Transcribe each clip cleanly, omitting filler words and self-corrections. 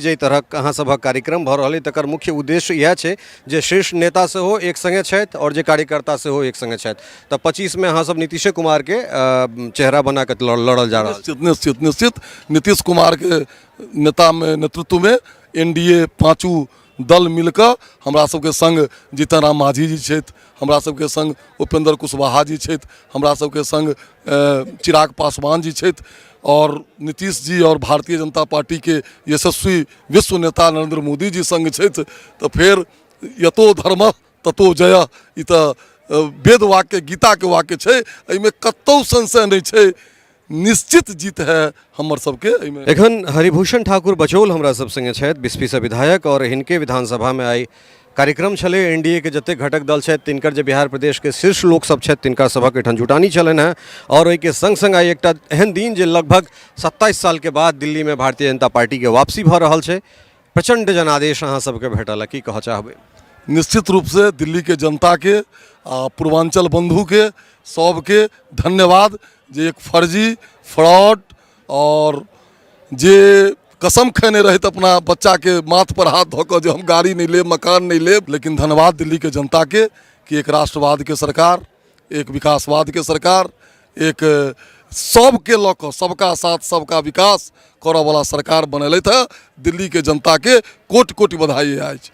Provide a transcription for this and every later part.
जाहि तरहक अहाँ सभक कार्यक्रम भऽ रहल अइ तकर मुख्य उद्देश्य इएह छै जे शीर्ष नेता सेहो एक सङ्गे छथि आओर जे कार्यकर्ता सेहो एक सङ्गे छथि। तऽ 25 मे अहाँ सब नीतीशे कुमारके चेहरा बना कऽ लड़ल जा रहल? निश्चित, निश्चित, निश्चित। नीतीश कुमारके नेतामे, नेतृत्वमे एनडीए पाँचू दल मिलकऽ, हमरा सबके सङ्ग जीतन राम मांझी जी छथि, हमरा सबके सङ्ग उपेंद्र कुशवाहा जी छथि, हमरा सबके सङ्ग चिराग पासवान जी छथि आओर नीतीश जी आओर भारतीय जनता पार्टीके यशस्वी विश्व नेता नरेंद्र मोदी जी सङ्ग छथि। तऽ फेर यतो धर्म ततो जय, ई तऽ वेद वाक्य, गीताके वाक्य छै। एहिमे कतहु संशय नहि छै, निश्चित जीत है हमर सबके एहिमे। एखन हरिभूषण ठाकुर बचौल हमरा सब संगे छथि, बिस्फीसँ विधायक, आओर हिनके विधानसभामे आइ कार्यक्रम छलै। एनडीए के जतेक घटक दल छथि, तिनकर जे बिहार प्रदेशके शीर्ष लोक सब छथि, तिनका सभक एहिठाम जुटानी छलनि हेँ। आओर ओहिके संग संग आइ एकटा एहन दिन जे लगभग 27 सालके बाद दिल्लीमे भारतीय जनता पार्टीके वापसी भऽ रहल छै। प्रचण्ड जनादेश अहाँ सबके भेटल है, की कहऽ चाहबै? निश्चित रूपसँ दिल्लीके जनताके आ पूर्वांचल बंधुके सबके धन्यवाद जे एक फर्जी, फ्रॉड आओर जे कसम खेने रहथि अपना बच्चाके माथ पर हाथ धऽ कऽ जे हम गाड़ी नहि लेब, मकान नहि लेब, लेकिन धन्यवाद दिल्लीके जनताके कि एक राष्ट्रवादके सरकार, एक विकासवादके सरकार, एक सबके लऽ कऽ सबका साथ सबका विकास करऽवला सरकार बनेलथि हँ। दिल्लीके जनताके कोटि कोटि बधाई अछि।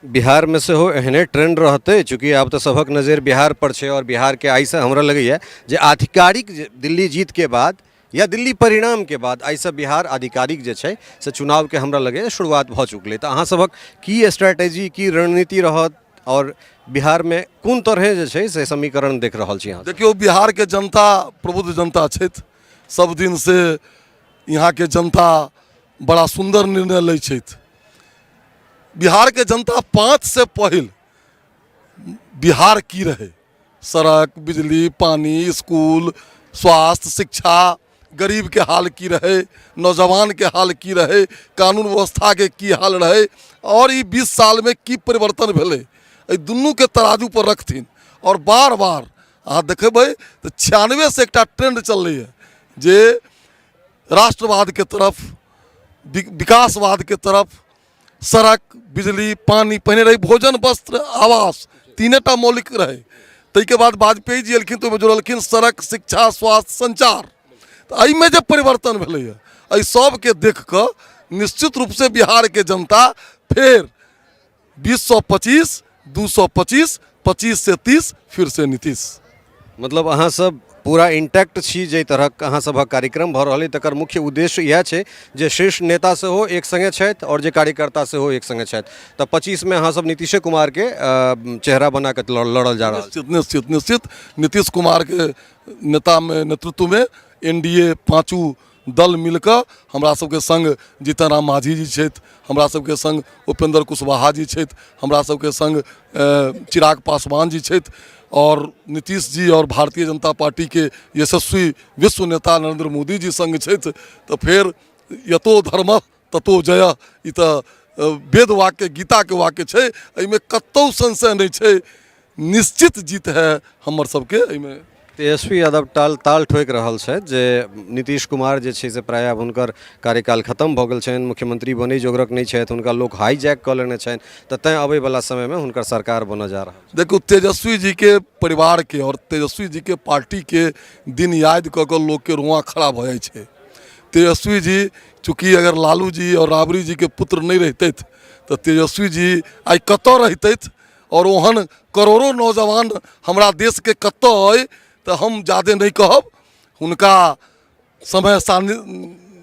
बिहारमे सेहो एहने ट्रेंड रहतै? चूँकि आब तऽ सभक नजरि बिहार पर छै आओर बिहारके आइसँ हमरा लगैए जे आधिकारिक जे दिल्ली जीतके बाद या दिल्ली परिणामके बाद आइसँ बिहार आधिकारिक जे छै से चुनावके हमरा लगैए शुरुआत भऽ चुकलै। तऽ अहाँ सभक की स्ट्रैटेजी, की रणनीति रहत आओर बिहारमे कोन तरहे जे छै से समीकरण देख रहल छी अहाँ? देखियौ, बिहारके जनता प्रबुद्ध जनता छथि। सब दिनसँ यहाँके जनता बड़ा सुन्दर निर्णय लै छथि। बिहारके जनता 5 से पहिल बिहार की रहै, सड़क, बिजली, पानी, स्कूल, स्वास्थ्य, शिक्षा, गरीबके हाल की रहै, नौजवानके हाल की रहै, कानून व्यवस्थाके की हाल रहै आओर ई 20 सालमे की परिवर्तन भेलै, एहि दुनूके तराजू पर रखथिन आओर बार बार अहाँ देखेबै तऽ 96सँ एकटा ट्रेंड चललैए जे राष्ट्रवादके तरफ, विकासवादके तरफ। सड़क, बिजली, पानी पहिने रहै, भोजन, वस्त्र, आवास, तीने टा मौलिक रहै। ताहिके बाद वाजपेयी जी एलखिन तऽ ओहिमे जोड़लखिन सड़क, शिक्षा, स्वास्थ्य, संचार। तऽ एहिमे जे परिवर्तन भेलैए, एहि सबके देख कऽ निश्चित रूपसँ बिहारके जनता फेर 2025, 225, 25 से 30, फिर से नीतीश। मतलब अहाँ सब पूरा इंटैक्ट छी। जाहि तरहक अहाँ सभक कार्यक्रम भऽ रहल अइ तकर मुख्य उद्देश्य इएह छै जे शीर्ष नेता सेहो एक सङ्गे छथि आओर जे कार्यकर्ता सेहो एक सङ्गे छथि। तऽ 25 मे अहाँ सब नीतीशे कुमारके चेहरा बना कऽ लड़ल जा रहल? निश्चित, निश्चित, निश्चित। नीतीश कुमारके नेतामे, नेतृत्वमे एनडीए पाँचू दल मिलकऽ, हमरा सबके सङ्ग जीतन राम मांझी जी छथि, हमरा सबके सङ्ग उपेंद्र कुशवाहा जी छथि, हमरा सबके सङ्ग चिराग पासवान जी छथि आओर नीतीश जी आओर भारतीय जनता पार्टीके यशस्वी विश्व नेता नरेंद्र मोदी जी सङ्ग छथि। तऽ फेर यतो धर्म ततो जय, ई तऽ वेद वाक्य, गीताके वाक्य छै। एहिमे कतहु संशय नहि छै, निश्चित जीत है हमर सबके एहिमे। तेजस्वी यादव ताल ठोकि रहल छथि जे नीतीश कुमार जे छै से प्रायः आब हुनकर कार्यकाल खतम भऽ गेल छनि, मुख्यमंत्री बनै जोगरक नहि छथि, हुनका लोक हाईजैक कऽ लेने छनि, तऽ तैँ अबैवला समयमे हुनकर सरकार बनऽ जा रहल। देखू, तेजस्वी जीके परिवारके आओर तेजस्वी जीके पार्टीके दिन याद कऽ कऽ लोकके रोआँ खड़ा भऽ जाइ छै। तेजस्वी जी चूँकि अगर लालू जी आओर राबड़ी जीके पुत्र नहि रहितथि तऽ तेजस्वी जी आइ कतऽ रहितथि आओर ओहन करोड़ो नौजवान हमरा देशके कतऽ अइ, तऽ हम जादे नहि कहब। हुनका समय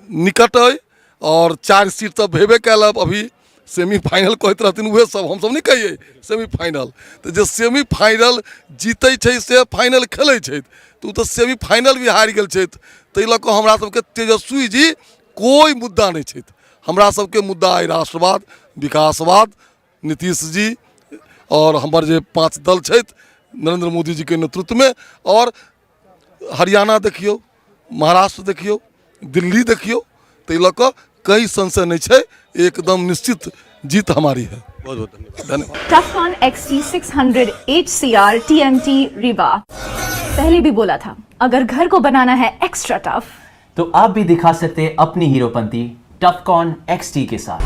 निकट अइ आओर चारि सीट तऽ भेबे कयल। अभी सेमीफाइनल कहैत रहथिन उएह सब, हमसब नहि कहियै सेमीफाइनल। तऽ जे सेमीफाइनल जीतै छै से फाइनल खेलै छै, तऽ ओ तऽ सेमीफाइनल भी हारि गेल छथि। ताहि लऽ कऽ हमरा सबके तेजस्वी जी कोइ मुद्दा नहि छथि। हमरा सबके मुद्दा अइ राष्ट्रवाद, विकासवाद, नीतीश जी आओर हमर जे पाँच दल छथि नरेंद्र मोदी जीके नेतृत्वमे। आओर हरियाणा देखियौ, महाराष्ट्र देखियौ, दिल्ली देखियौ, ताहि लऽ कऽ कहीं संशय नहि छै, एकदम निश्चित जीत हमारी है। बहुत बहुत धन्यवाद। धन्यवाद। Tufcon XT600 HCR TMT Rewa। पहले भी बोला था, अगर घर को बनाना है एक्स्ट्रा टफ तो आप भी दिखा सकते हैं अपनी हीरोपंती टफकॉन XT के साथ।